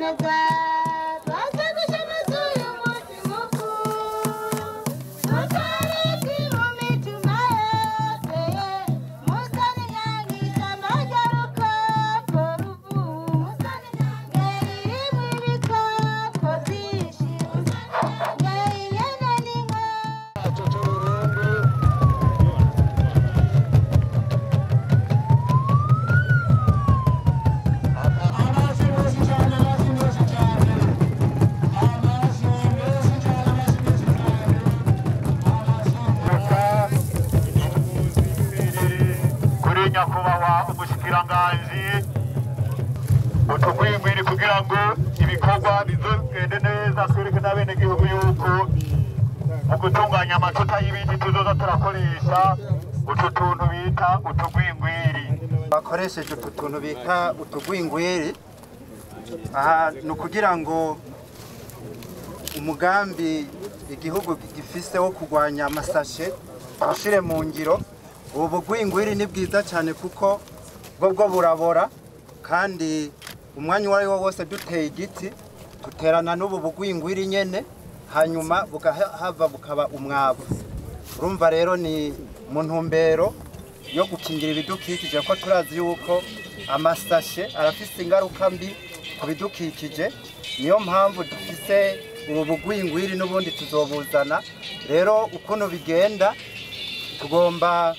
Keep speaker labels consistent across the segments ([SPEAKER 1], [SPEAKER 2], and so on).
[SPEAKER 1] Gukomeza twaje gushemeza uyu munsi mukuru tutaretse mu mitima yose musa n'inyange ishyamba rya rukoko ruvu musa n'inyange ririmo ibikoko byinshi musa n'inyange ihene n'inka.
[SPEAKER 2] Kuri nyakubahwa umushikiranganji utugwingwiri kugira ngo ibikorwa bizogende neza, twereke n'abenegihugu yuko mu gutunganya amatuta y'ibiti tuzoza turakoresha utu tuntu bita utugwingwiri.
[SPEAKER 3] Bakoresheje utu tuntu bita utugwingwiri aha ni ukugira ngo umugambi igihugu gifise wo kurwanya amasashe ushire mu ngiro. Ubu bugwingwiri ni bwiza cyane kuko bwo burabora, kandi umwanya uwo ari wo wose duteye igiti duterana n'ubu bugwingwiri nyene, hanyuma bugahava bukaba umwavu. Urumva rero ni mu ntumbero yo gukingira ibidukikije, ko turazi yuko amasashe arafise ingaruka mbi ku bidukikije. Niyo mpamvu dufise ubu bugwingwiri n'ubundi tuzobuzana. Rero ukuntu bigenda, tugomba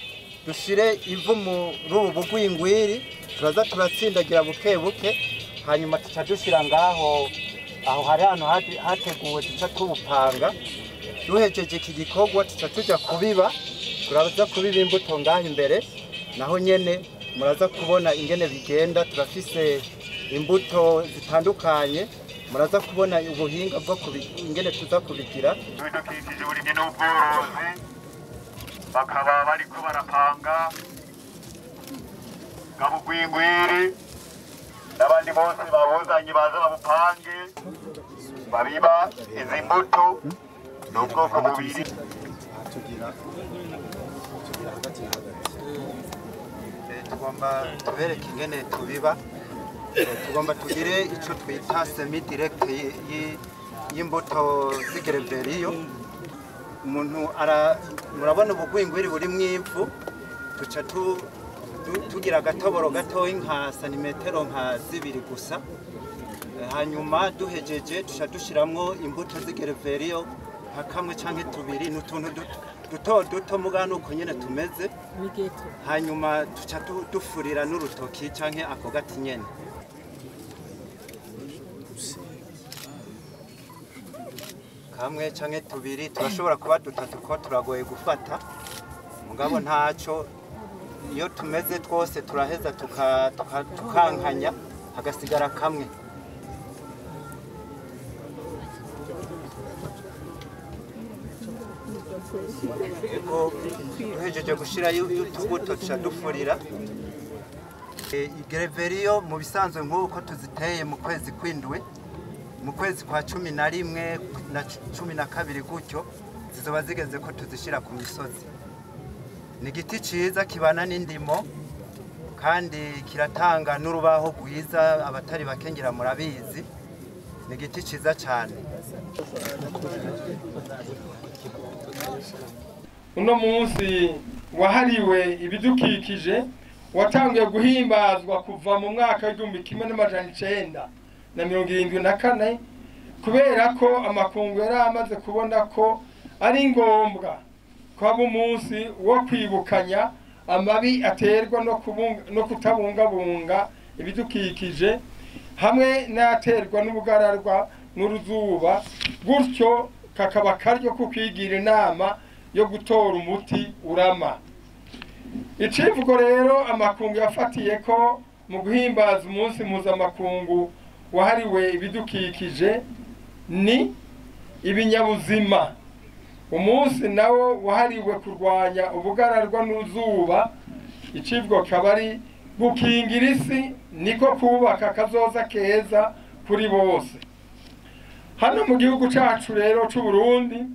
[SPEAKER 3] dushire ivu muri ubu bugwingwiri, turaza turatsindagira buke buke, hanyuma tuca dushira ngaho aho hari ahantu hateguwe, tuca tubupanga. Duhejeje iki gikorwa tuca tuja kubiba, turaza kubiba imbuto ngaho imbere, naho nyene muraza kubona ingene bigenda. Turafise imbuto zitandukanye, muraza kubona ubuhinga bwo ingene tuza kubigira.
[SPEAKER 2] Ibidukikije, uburimyi n'ubworozi bakaba bariko barapanga ngabugwingwiri, n'abandi bose babuzanye baza babupange babiba izi mbuto. Ni ubwoko bubiri.
[SPEAKER 3] Tugira hagati na hagati. Tugomba tubereke ingene tubiba. Tugomba tugire ico twita semis direct y'imbuto z'igereveriyo. Umuntu ara murabona ubugwingwiri buri mw'ivu, tuca tugira agatoboro gatoyi nka santimetero nka 2 gusa. Hanyuma duhejeje tuca dushiramwo imbuto z'igereveriyo nka kamwe canke tubiri, n'utuntu duto duto mugano uko nyene tumeze. Hanyuma tuca dufurira n'urutoki canke ako gati nyene. Kamwe canke tubiri, turashobora kuba dutatu ko turagoye gufata, mugabo ntaco, iyo tumeze twose turaheza tukankanya hagasigara kamwe. Ego duhejeje gushirayo utubuto tuca dufurira. Igereveriyo mu bisanzwe nk'uko tuziteye mu kwezi kw'indwi, mu kwezi kwa 11 na 12 gutyo, zizoba zigeze ko tuzishira ku misozi. Ni igiti ciza kibana n'indimo kandi kiratanga n'urubaho rwiza, abatari bakengera murabizi. Ni igiti ciza cyane.
[SPEAKER 4] Uno munsi wahariwe ibidukikije watangiye guhimbazwa kuva mu mwaka w'1974, kubera ko amakungu yari amaze kubona ko ari ngombwa ko haba umunsi wo kwibukanya amabi aterwa no kutabungabunga ibidukikije hamwe n'aterwa n'ubugararwa n'uruzuba, gutyo kakaba karyo kukwigira inama yo gutora umuti urama. Icivugo rero amakungu yafatiye ko mu guhimbaza umunsi mpuzamakungu wahariwe ibidukikije ni ibinyabuzima. Umunsi nawo wahariwe kurwanya ubugararwa n'uzuba, icivugo kaba ari gukingira isi niko kubaka kazoza keza kuri bose. Hano mu gihugu cacu rero c'u Burundi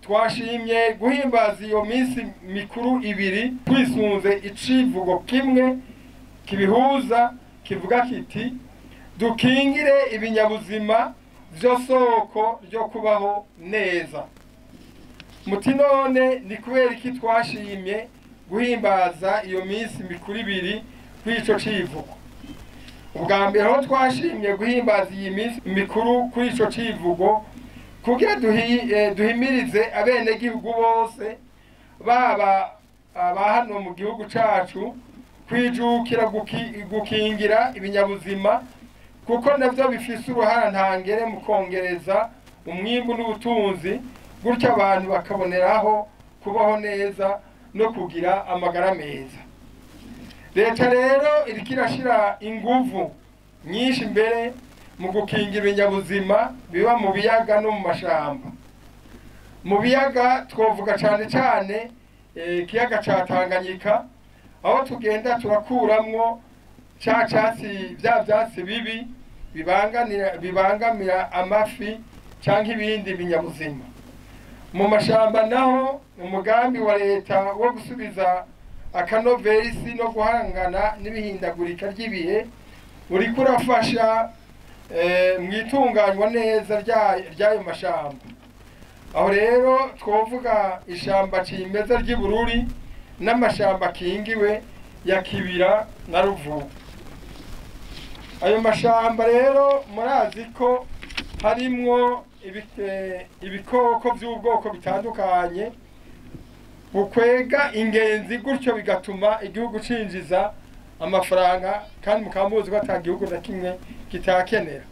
[SPEAKER 4] twashimye guhimbaza iyo minsi mikuru ibiri twisunze icivugo kimwe kibihuza kivuga kiti Dukingire ibinyabuzima vyo soko ryo kubaho neza. Muti none ni kubera iki twashimye guhimbaza iyo minsi mikuru ibiri kuri ico civugo? Ubwa mbere ho twashimye guhimbaza iyi minsi mikuru kuri ico civugo kugira duhimirize abenegihugu bose, baba aba hano mu gihugu cacu, kwijukira gukingira ibinyabuzima, kuko navyo bifise uruhara ntangere mu kongereza umwimbu n'ubutunzi, gutyo abantu bakaboneraho kubaho neza no kugira amagara meza. Leta rero iriko irashira inguvu nyinshi mbere mu gukingira ibinyabuzima biba mu biyaga no mu mashamba. Mu biyaga twovuga cane cane ikiyaga ca Tanganyika, aho tugenda turakuramwo ca catsi, vya vyatsi bibi bibangamira amafi canke ibindi binyabuzima. Mu mashamba naho, umugambi wa leta wo gusubiza akanoverisi no guhangana n'ibihindagurika ry'ibihe uriko urafasha mu itunganywa neza ry'ayo mashamba. Aho rero twovuga ishamba cimeza ry'Ibururi n'amashamba akingiwe ya Kibira na Ruvubu. Ayo mashamba rero murazi ko harimwo ibikoko vy'ubwoko bitandukanye bukwega ingenzi, gutyo bigatuma igihugu cinjiza amafaranga, kandi mukaba muzi ko ata gihugu na kimwe kitakenera.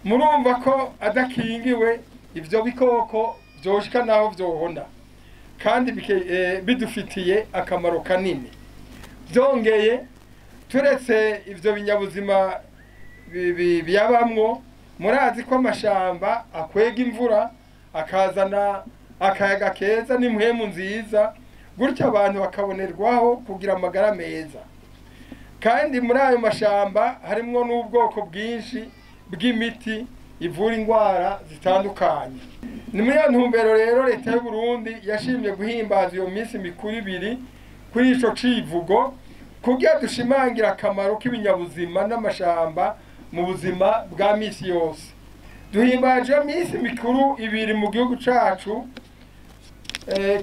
[SPEAKER 4] Murumva ko adakingiwe ivyo bikoko vyoshika naho vyohona, kandi bidufitiye akamaro kanini. Vyongeye, turetse ivyo binyabuzima biyabamwo, murazi ko amashamba akwega imvura, akazana akayaga keza n'impwemu nziza, gutyo abantu bakabonerwaho kugira amagara meza. Kandi muri ayo mashamba harimwo n'ubwoko bwinshi bw'imiti ivura indwara zitandukanye. Ni muri iyo ntumbero rero leta y'u Burundi yashimye guhimbaza iyo minsi mikuru ibiri kuri ico civugo, kugira dushimangira akamaro k'ibinyabuzima n'amashamba mu buzima bwa misi yose. Duhimbaje iyo minsi mikuru ibiri mu gihugu cacu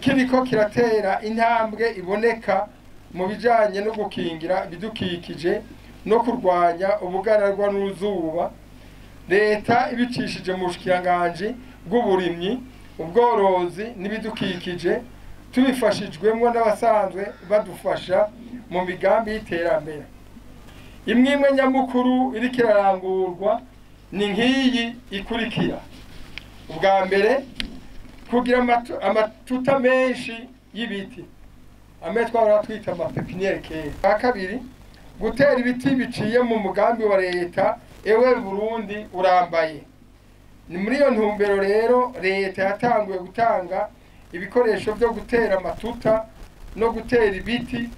[SPEAKER 4] kiriko kiratera intambwe iboneka mu bijanye no gukingira ibidukikije no kurwanya ubugararwa n'uruzuba. Leta ibicishije mu bushikiranganji bw'uburimyi, ubworozi n'ibidukikije, tubifashijwemwo n'abasanzwe badufasha mu migambi y'iterambere. Imwe imwe nyamukuru iriko irarangurwa ni nk'iyi ikurikira. Ubwa mbere, kugira amatuta menshi y'ibiti, amwe twahora twita amapepiniere kera. Ubwa kabiri, gutera ibiti biciye mu mugambi wa leta Ewe Burundi urambaye. Ni muri iyo ntumbero rero leta yatanguye gutanga ibikoresho vyo gutera amatuta no gutera ibiti,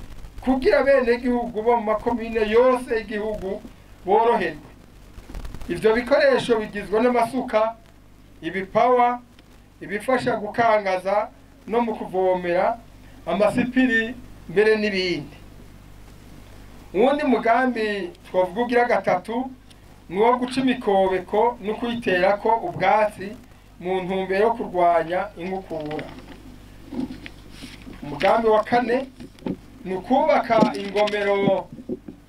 [SPEAKER 4] kugira abenegihugu bo mu makomine yose y'igihugu boroherwe. Ivyo bikoresho bigizwe n'amasuka, ibipawa, ibifasha gukangaza no mu kuvomera, amasipiri mbere n'ibindi. Uwundi mugambi twovuga ugira gatatu ni uwo guca imikobeko no kuyiterako ubwatsi mu ntumbero yo kurwanya inkukura. Umugambi wa kane ni ukubaka ingomero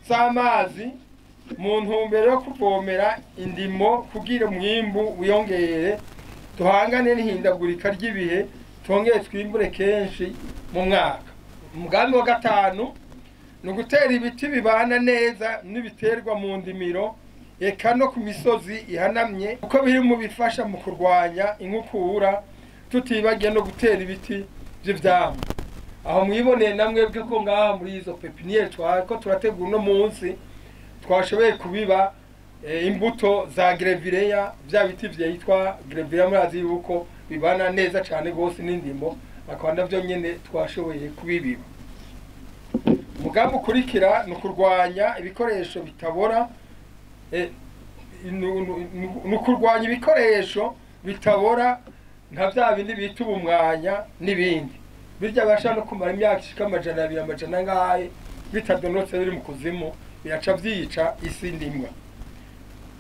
[SPEAKER 4] z'amazi mu ntumbero yo kuvomera indimo kugira umwimbu wiyongere, duhangane n'ihindagurika ry'ibihe, twongere twimbure kenshi mu mwaka. Umugambi wa gatanu ni ugutera ibiti bibana neza n'ibiterwa mu ndimiro, eka no ku misozi ihanamye, kuko biri mu bifasha mu kurwanya inkukura, tutibagiye no gutera ibiti vy'ivyamwa. Aho mwiboneye namwe bwe ko ngaha muri izo pepiniere twariko turategura uno munsi, twashoboye kubiba imbuto za grevileya, vya biti vyitwa grevileya, murazi yuko bibana neza cane gose n'indimo, akaba navyo nyene twashoboye kubibiba. Umugambi ukurikira ni ukurwanya ibikoresho bitabora, ni ukurwanya ibikoresho bitabora nka vya bindi bita ubumwanya n'ibindi, birya basha no kumara imyaka ishika 200 amajana angahe bitadonotse, biri mu kuzimu, biraca vyica isi ndimwa.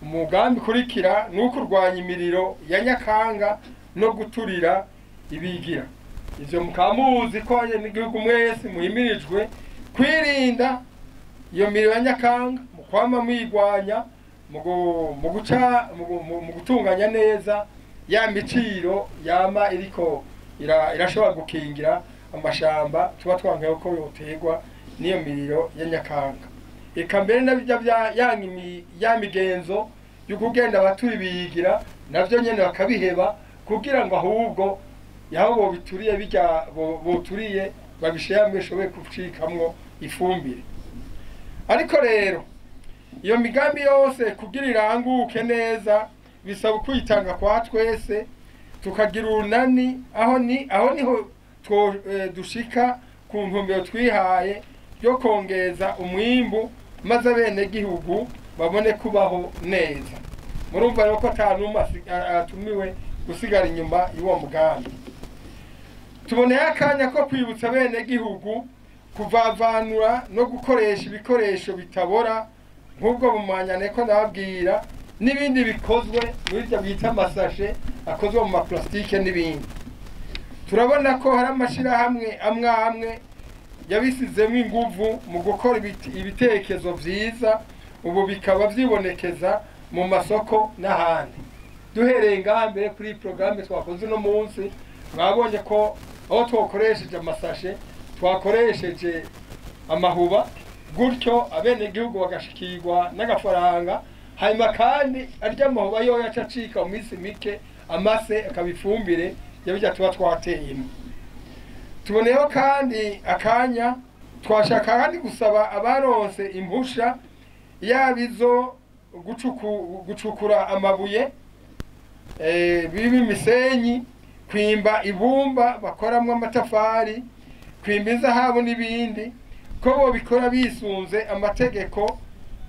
[SPEAKER 4] Umugambi kurikira ni ukurwanya imiriro ya nyakanga no guturira ibigira. Ivyo mukaba muzi ko abanyagihugu mwese muhimirijwe kwirinda iyo miriro ya nyakanga mu kwama muyigwanya, mu gutunganya neza ya miciro yama iriko irashobora gukingira amashamba tuba twankaye ko yoterwa n'iyo miriro ya nyakanga. Eka mbere nabyo ya migenzo yo kugenda baturibigira navyo nyene bakabiheba, kugira ngo ahubwo yaho bobituriye bijya boturiye babisheyamwe shoboye gucikamwo ifumbire. Ariko rero iyo migambi yose kugira iranguke neza bisaba kwitanga kwa twese, tukagira urunani. Aho niho dushika ku ntumbero twihaye yo kongeza umwimbu, maze abenegihugu babone kubaho neza. Murumva rero ko ata n'umwe atumiwe gusigara inyuma y'uwo mugambi. Tuboneye akanya ko kwibutsa abenegihugu kuvavanura no gukoresha ibikoresho bitabora nk'ubwo bumanyane ko ndababwira, n'ibindi bikozwe muri ibyo bita amasashe akozwe mu maplastike n'ibindi. Turabona ko hari amashirahamwe amwe amwe yabisizemo inguvu mu gukora ibitekerezo vyiza, ubu bikaba vyibonekeza mu masoko n'ahandi. Duhereye ngaha mbere kuri programme twakoze uno munsi, mwabonye ko aho twakoresheje amasashe twakoresheje amahuba, gutyo abenegihugu bagashikirwa n'agafaranga. Hanyuma kandi arya amahuba yo yaca acika mu minsi mike, amase akaba ifumbire yabijya tuba twateyemo. Tuboneyeho kandi akanya twashaka kandi gusaba abaronse impusha yaba izo gucukura amabuye, biba imisenyi, kwimba ibumba bakoramwo amatafari, kwimba inzahabu n'ibindi, ko bobikora bisunze amategeko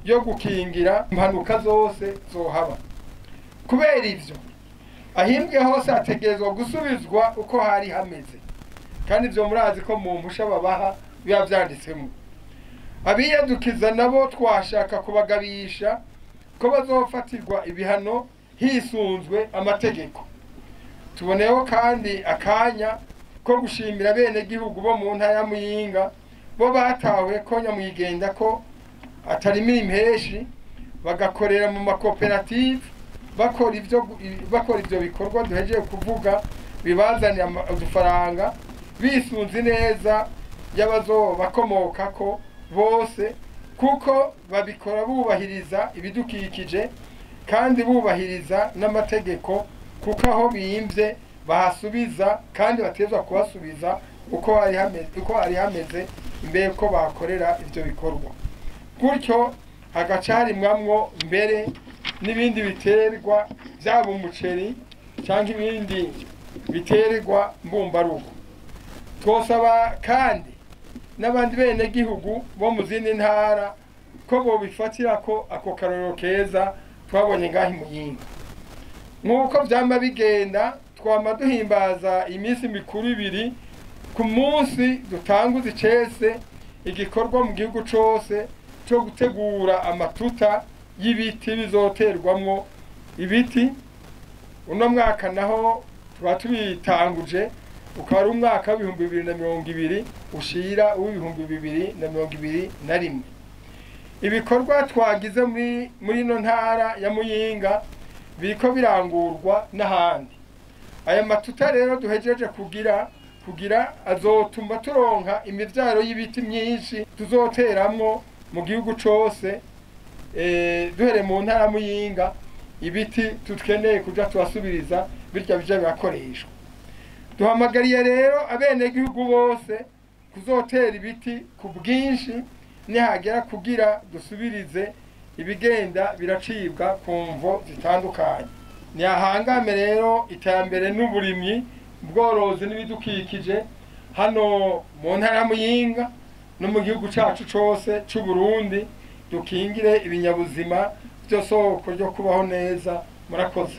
[SPEAKER 4] yo gukingira impanuka zose zohaba. Kubera ivyo, ahimbwe hose hategerezwa gusubizwa uko hari hameze, kandi ivyo murazi ko mu mpusha babaha biba vyanditsemo. Abiyadukiza nabo twashaka kubagabisha ko bazofatirwa ibihano hisunzwe amategeko. Tuboneyeho kandi akanya ko gushimira abenegihugu bo mu ntara ya Muyinga bo batawe ko nyamwigenda ko atarimira impeshi, bagakorera mu makoperative, bakora ivyo bikorwa duhejeje kuvuga bibazanira udufaranga, bisunze neza y'abazobakomokako bose, kuko babikora bubahiriza ibidukikije kandi bubahiriza n'amategeko, kuko aho bimvye bahasubiza kandi batezwa kubasubiza uko hari hameze imbere ko bakorera ivyo bikorwa. Gutyo hagacarimwamwo mbere n'ibindi biterwa byaba umuceri cyangwa ibindi biterwa mbumbarugo. Twosaba kandi n'abandi benegihugu bo mu zindi ntara ko bobifatira ko ako karorero keza twabonye ngaho i Muyinga. Nk'uko vyama bigenda, twama duhimbaza iminsi mikuru ibiri ku munsi dutanguza icese igikorwa mu gihugu cose cyo gutegura amatuta y'ibiti bizoterwamwo ibiti. Uno mwaka naho tuba tubitanguje, ukaba ari umwaka w'ibihumbi bibiri na mirongo ibiri ushira uw'ibihumbi bibiri na mirongo ibiri na rimwe. Ibikorwa twagize muri ino ntara ya Muyinga biriko birangurwa n'ahandi. Aya matuta rero duhejeje kugira azotuma turonka imivyaro y'ibiti myinshi tuzoteramwo mu gihugu cose, duhere mu ntara ya Muyinga ibiti tutkeneye kuja tubasubiriza birya bija birakoreshwa. Duhamagariye rero abenegihugu bose kuzotera ibiti ku bwinshi nihagera kugira dusubirize ibigenda biracibwa ku mvo zitandukanye. Nihahangame rero iterambere n'uburimyi, ubworozi n'ibidukikije hano mu ntara ya Muyinga no mu gihugu cacu cose c'u Burundi, dukingire ibinyabuzima byo soko ryo kubaho neza. Murakoze.